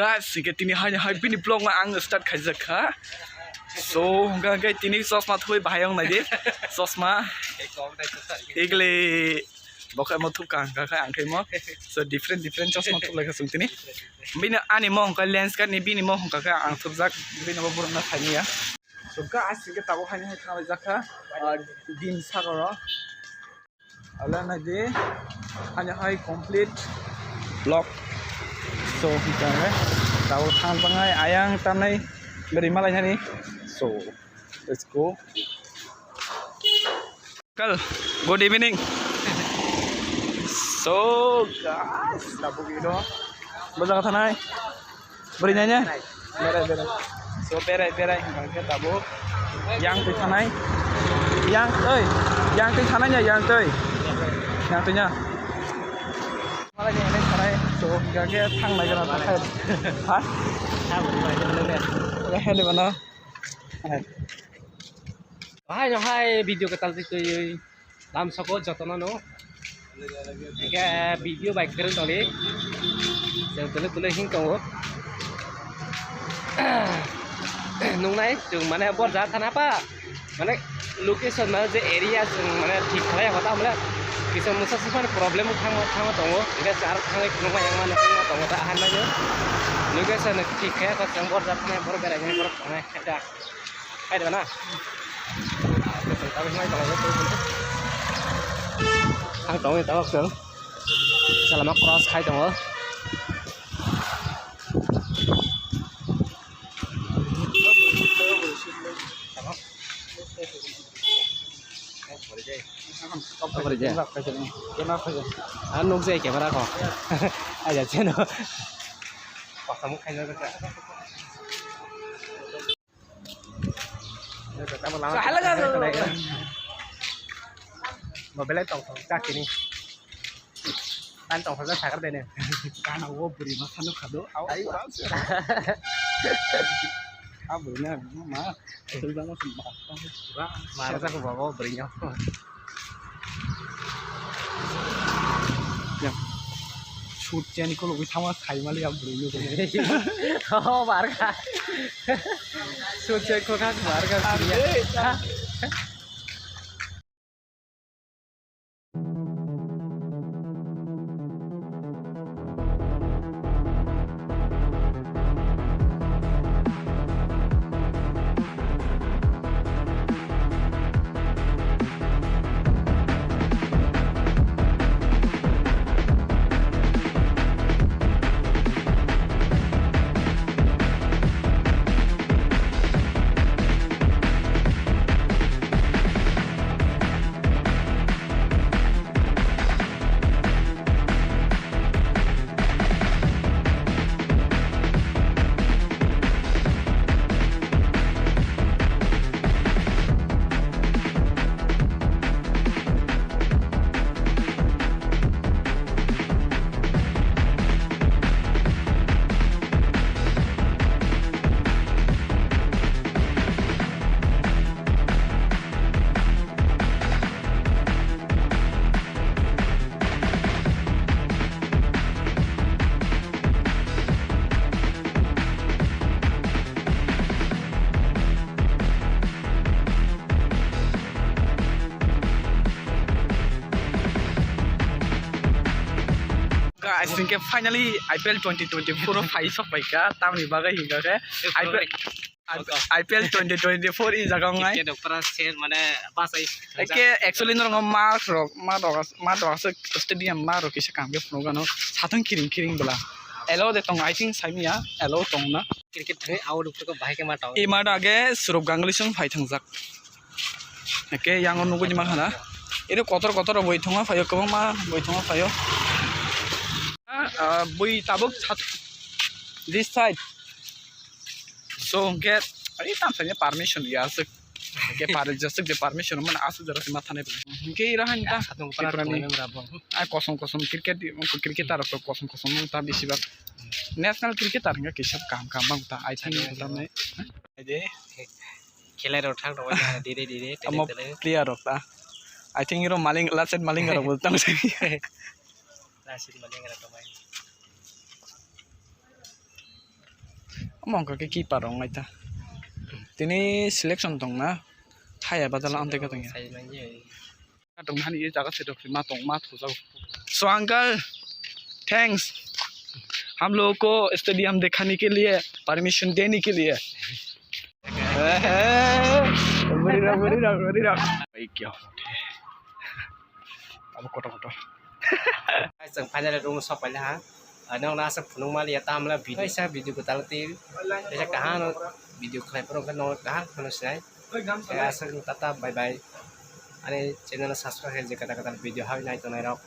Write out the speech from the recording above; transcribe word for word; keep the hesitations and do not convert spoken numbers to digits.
Guys, hingke tini hai hai bini vlog no ang start khaijak kha. So, hingke hingke tini chosma thui bahai wng nai di. Chosma. Egle. Bo khe mo thupkha hingka khe ang khe mo. So, different different chosma thup lai kha chwng tini. Bini ani mo hingka lens card ni bini mo hingka khe ang thupjak. Bini bo borok no khaini ya. So, guys, hingke tabuk hai hai thang lai jak kha. Ah, din sagoro. Ala nai di, ani hai complete vlog. So, hingkhe tabuk thang bangai ayang tanai beri malai nani. So, let's go. Kal, good evening. So, guys, tabuk ino. Bojak thanai. Bwrwi nai ne? Berai, berai. So, berai, berai. Hingkha khe tabuk yang twi thanai. Yang, oi, yang twi thanai ya, yang twi. Yang twi ya. Malai ni, malai thanai. So, hingkha khe thang nai gana takhai. Ha? Hai, hai, hai. Bahai no hai video kwtal twi twi lam soko jotono no. Hingke video bai kwrwng tongdi. Chwng tuli tuli hing tongo. Nungnai chwng mane borja thana pa. Mane location mane je area chwng mane thik khlai ya kota mane kisa musa sifan problem thangma thangma tongo. Hingke char thangai khulumai yang mane thangma tongo ta ahan nai. Location thik khe ko chwng borja thana borok berai borok tongnai. Hai da na. Ang tongwi tabok chwng. Salama cross khai tongo. Ang nukjai camera ko. Aja cheno. Mobile tong tong chakini. Tan tong tong sakar dene. Kana o buri ma sanu khado. Au. Ai. A buri na ma. Sul bang ma. Ma sa ko babo buri nyo. Ya. Shoot chen ko logi thama khai mali ya buri nyo. Oh, bar ka. Sojai kokak bar ka. Guys, hingke finally I P L twenty twenty-four o phai sok pai kha, tamni bagwi hingka khe I P L, I P L twenty twenty-four i jaga wngnai. Khe doktora se mane bachai. Eke actually norok ma rok, ma rok, ma rok aswk stadium ma rok kisa kam khe phunuk gano. Satung kiring kiring bwla. Elo de tong, I think saimya, elo tong na. Cricket thangwi out of ko bahai khe ma tong. I ma da age Surop Ganguly song phai thangjak. Eke yang o nugui ma khana. Ere kotor kotor boi thongma phaio, kwbangma boi thongma phaio. Ah, boi tabuk sat-, this side. So, hingke, ai, tam sanya permission ya, aswk. Hingke par-, jaswk je permission mana aswk jora sima thane bole. Hingke ira han ta. Satung para Tripura ni. Tongmem rabo. Ai, kosom kosom cricket, cricket aro kosom kosom ta bisi bak. National cricketer hingke kisap kam kam bang ta, I think. National. Tam ne. Ede. Khelai rok thang tongmani dire dire, tele Amo tele. Player rok ta. I think iro maling, last side maling rok bo tang sini. Last side maling rok tongmani. Mongkha khe keeper rok nai ta. Tini selection tong na. Haya badala ante ka tong ya. Tong hani ye jaga se dok ma tong ma thu jago. So uncle, thanks. हम लोगों को स्टेडियम दिखाने के लिए, परमिशन देने के लिए। Buri rok, buri rok, buri rok. Ai kya. Abo koto koto. Guys, chwng finally room o sok paila ha. Ano na sa phunuk mali ya tamla video. Kaisa video ko tala ti. Kaisa kahano video khlai pro kan no kahano sinai. Kaya aswk tata bye bye. Ani channel subscribe hai je kata kata video hai nai tonai rok.